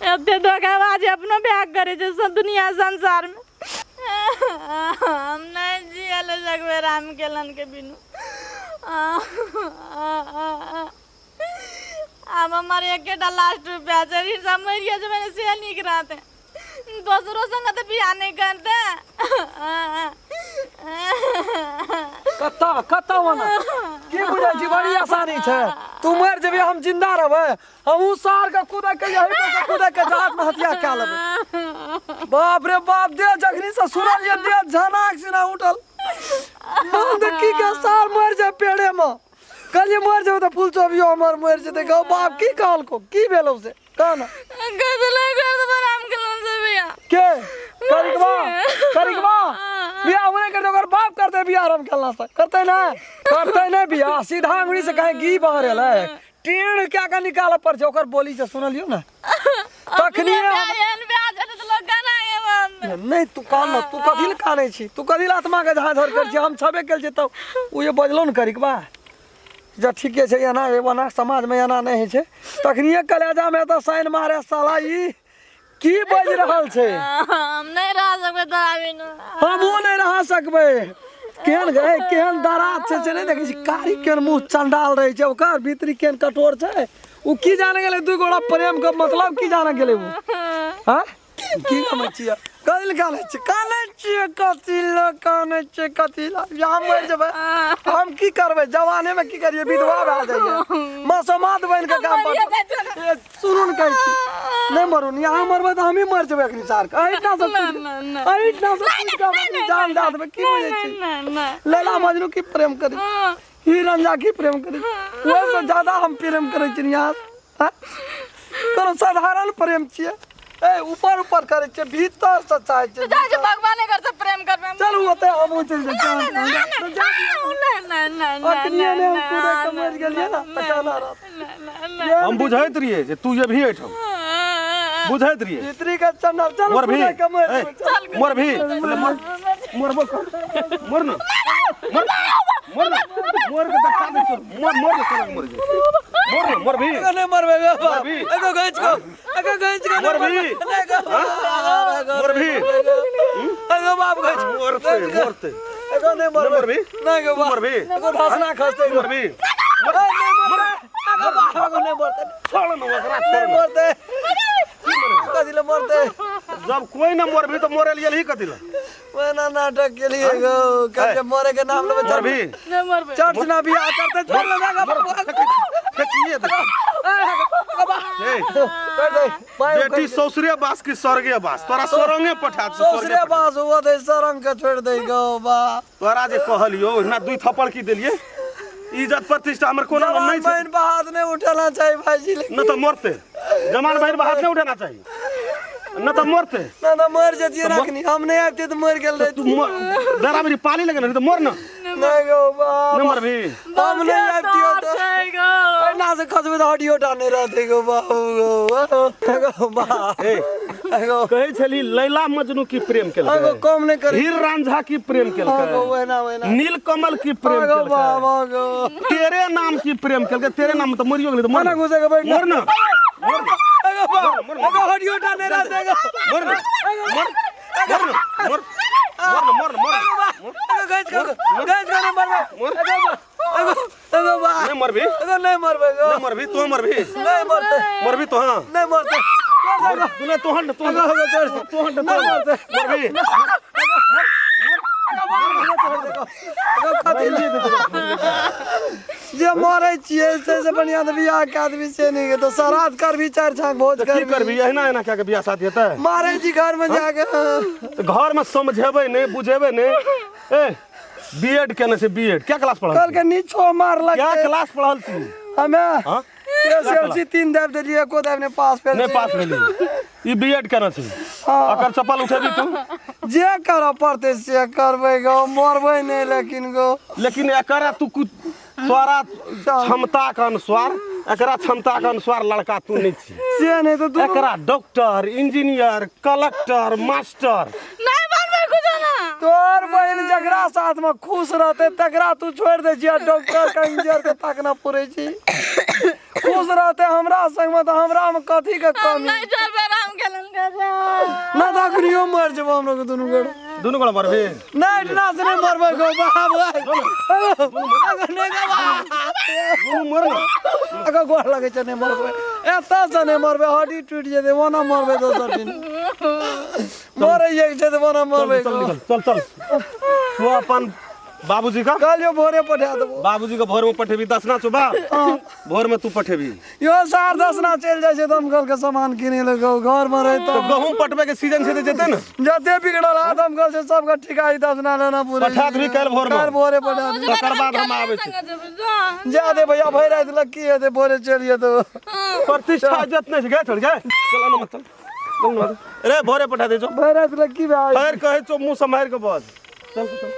एते धोखाबाजी अपनो बियाह करै छै सब दुनिया संसारमे। हम नहि जियै लए सकबै राम केलन के बिनु। आब हमर एकेटा लास्ट रुपया छै, रिक्शा मरिए जेबै ने से नीक रहतै, दोसरो संग तऽ बियाह नहि करतै। कतऽ कतऽ ओना की बुझै छी? बड़ी आसानी छै, तू मरि जेबही हम जिंदा रहबै। हमहूँ सार के कूदै के यही पर से कूदै के आत्महत्या कए लेबै। बाप रे बाप, देह जखनी से सुनल ये देह झनाक सिना उठल। मन देखी के सार मरि जाए पेड़े में, कहलिए मरि जेबै तऽ फूल चोबियो हमर मरि जेतै। गौ बाप की कहलको, की भेलौ से कह ना। गजले कर दो राम के लोन से बियाह के करिकबा करिकबा बियाह हमरे करते, ओकर बाप करते बियाह। हम खेलना से करते ना, करते नहीं बियाह। सीधा अंगुरी से कहीं घी बहर एलै, टेढ़ क्या का निकालऽ पड़ छै। ओकर बोली से सुनलियौ ना तखनी एहन बियाह जेतै तऽ लोक गाना गेबन नहीं। तू कान ना, तू कथी लए कानै छी? तू कथी लए आत्मा के झाँझ झर कर छी? हम छबे केल छी तब ओ जे बजलौ ने करिकबा जा ठीके छै, एना ओना समाजमे एना नहि होइ छै। तखनिए कलेजामे तऽ साइन मारे, साला ई की बाजि रहल छै? हम नहि रह सकबै तोरा बिनु। हमहूँ नहि रह सकबै। केहन गए केहन दराज छै से नहि देखै छी? कारी केहन मुँह चंडाल रहै छै, ओकर भीतरी केहन कठोर छै। ओ की जाने गेलै दू गोड़ा प्रेम के मतलब की जाने गेलै ओ? हाँ की गमै छियै? कथी लए कानै छियै? कानै छियै कथी लए? कानै छियै कथी लए? यहाँ मरि जेबै हम की करबै? जवाने में की करियै? विधवा भए जाइए, मसोमात बनि कऽ गाम पर। ए, सुनू ने, कहै छी नहि मरू ने। यहाँ मरबै तऽ हमही मरि जेबै अखनी सार के। एहिठाम से ना, ना, ना। एहिठाम से कूदि कऽ हम अपनी जान दए देबै। की बुझै छी? ना। लैला मजनू की प्रेम करी, हीर रंझा की प्रेम करी, ओहिसँ ज्यादा हम प्रेम करै छी यहाँ। हाँ? कोनो साधारण प्रेम छियै? ए ऊपर ऊपर करै छियै, भीतर से चाहै छियै। जाइ छै भगवाने घर से प्रेम करबै हम। चलू ओतै हमहूँ चलि जाइ छी। ना, ना, ना, ना, ना, अखनिये ने हम ना, कूदै के ना, मरि गेलियै ने तऽ केना रहत? ना, ना, ना। हम बुझैत रहियै जे तू जेबही एहिठाम, बुझैत रहियै। भीतरी के चंडल चल मर भी कूदै के मरि ए, जेबै, चल। मर भी मर, मरबो कर, मर न, मर, मर न, मर के देखा दे तोर। मर, मर न, तोरा के मर जेबै। मर न, मर भी। एगो नहि मरबै गो बाप। मर भी। एगो घीच को, एगो घीच को। मर भी। नहि गो, एगो मर भी। एगो बाप घीच। मरते मरते एगो नहि मरबै। मरबी? नहि गो बाप। मरबी? एगो धसना खसतै गो। मर भी। ए, नहि मरबै। एगो बाप, एगो नहि मरतै। छोड़ न ओकरा, नहि छोड़ न। मरतै। कथी लए मरतै? जब कोई न मरबी तो मरे लिए ही कथी ला? ओना नाटक के लिए गो कहते मरे के नाम लेबै। मरबी? नहि मरबै। चर्च ना बियाह करते, छोड़ ले गो बाप। फेंकिए दे। ए, कर दे बाय। बेटी ससुरे बास की स्वर्गे बास? तोरा सोरंगे पठा दे, स्वर्गे ससुरे पठा। बास हुआ दे, सरंग के छोड़ दे गो बा। तोरा जे कहलियो ओहिना दुई थप्पड़ की देलिए। इज्जत प्रतिष्ठा हमर कोनो जवान नहीं छै। बहन पर हाथ नहीं उठाना चाहिए भाईजी, लेकिन न तो मरते। जवान बहन पर हाथ नहीं उठाना चाहिए, न तो मरते। ना ना, मर जतिए रखनी हम नहीं आते तो मर गेल तू रहती। मर बराबरी पाली लगे ना तो मर न। नहीं गो बाप। न मरबी? हम नहीं आती हो तो छै गो। ना से खसबे तो हड्डियों टाने रहते गो बाबू गो गो बाप। ए, गो कहै छली लैला मजनू की प्रेम गो केलकै, कम नहीं करे। हीर रांझा की प्रेम गो केलकै, वहना वहना नील कमल की प्रेम गो केलकै, बाबा गो तेरे नाम की प्रेम केलकै। तेरे नाम तऽ मरियो गेलै तऽ मर ना न। घुसे के बैठ मर न, मर न, गो बाप। मर न। गो हड्डियों टाने रहते गो। मर न, मर, मर न, मर, मर न, मर न, मर न। गो गैस को गैस को नहीं मरबे। मर। गो गो बा। नहीं मरबी? गो नहीं मरबे गो। नहीं मरबी? तू मरबी? नहीं मरते। मरबी तो? हाँ, नहीं मरते। तू नहीं, तू हट, तू गो हट, गो छोड़। तू हट, तू नहीं हट। मरते। मरबी? जे मरै छियै से बढ़िया तऽ बियाह के आदमी से नहीं तो श्राद्ध करबी, चारि छाक भोज की करबी। करबी? एहिना एना क्या के बियाह शादी हेतै? मारै छी घर में जाके। तऽ घर में समझेबै नहि, बुझेबै नहि। ए, बीएड केने छै बीएड। क्या क्लास पढ़ल कल छी? के नीचो मारलक। क्या क्लास पढ़ल छी? हमे हाँ? एसएलसी 3 दाबि देलियै, एको दाबि नहि पास भेल। नहि पास भेली? ई बीएड केने छै। हाँ। एकर चप्पल उठेबी तू? जे करऽ पड़तै से करबै गो, मरबै नहि लेकिन गो। लेकिन एकरा तू कुछ तोरा क्षमता के अनुसार, एकरा क्षमता के अनुसार लड़का तू नहीं छी। से नहीं तो तू एकरा डॉक्टर, इंजीनियर, कलेक्टर, मास्टर नहीं बनबै कुछो। तोर बहिन जकरा साथ में खुश रहते तकरा तू छोड़ दे छी आ डॉक्टर के इंजीनियर के ताकना पुरे छी। खुश रहते हमरा संग में तऽ हमरा में कथी के हम कमी? नहीं छोड़बै राम खेलन के जा। ना तऽ अखनियो मर जेबो हम लोग दुनू गोड़। दुनू गोड़ा मरबे? नहीं, इतना से नहीं मरबै गो बाप। अगर नहीं गो बाप। दुनू मर ना। अगर गोड़ लगै छै, नहीं मरबै, एतऽ से नहीं मरबै, हड्डी टूटि जेतै ओना मरबै। दोसर दिन मरै छै तऽ ओना मरबै। चल निकल, चल चल। तू अपन बाबूजी का कहलियो भोरे पठा देबो। बाबूजी के भोर में पठेबी, दसना छौ बा, भोर में तू पठेबी। यो सार दसना चलि जाइ छै दमकल के सामान किनै लए गो घर में रहतौ। तो गहूम पटबे के सीजन छै तऽ जेतै ने। जते बिगड़ल आदमकल छै सबके ठिकाई दसना लेना पूरे। पठा देबी काल्हि भोर में। काल्हि भोरे पठा देबी। तकर बाद हम आबै छी। जा दे भैया, भरि राति लग की हेतै, भोरे चलि जेतौ। प्रतिष्ठा इज्जत नहि छै गे, छोड़ गे, चल ना मत, चल चल ना मत। रे भोरे पठा दे जो। भरि राति लग की भए? फेर कहै छौ मुँह सम्हारि के बज। चल चल चल।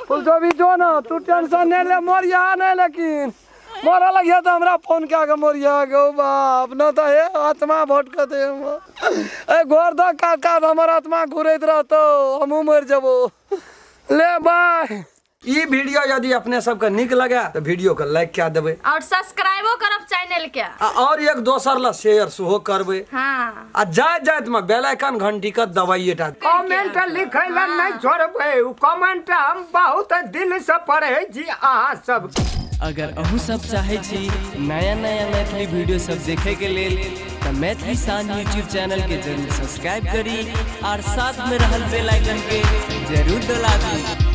फुलचोबी जो ना, तू टेंशन नहीं ले, मरिया नहीं, लेकिन मरऽ लगिया तऽ हमरा फोन कए के मरिया गौ बाप न तऽ हे आत्मा भटकतै हमर। ए घर दऽ कात कात हमर आत्मा घुरैत रहतौ, हमहूँ मरि जेबो। ले बाय। ई वीडियो यदि अपने सबके नीक लगे तऽ वीडियो के लाइक कए देबै और सब्सक्राइबो करब चैनल के आ और एक दोसर ला शेयर सेहो करबै। हाँ। आ जाइत जाइत में बेल आइकन घंटी के दबाइए टा। कमेंट लिखै लए नहि छोड़बै, उ कमेंट हम बहुत दिल से पढ़ै छी अहाँ सब। अगर अहूँ सब चाहै छी नया नया मैथिली वीडियो सब देखे के लेल तऽ मैथिली शान यूट्यूब चैनल के जरूर सब्सक्राइब करी और साथ में रहल बेल आइकन के जरूर दबा दी।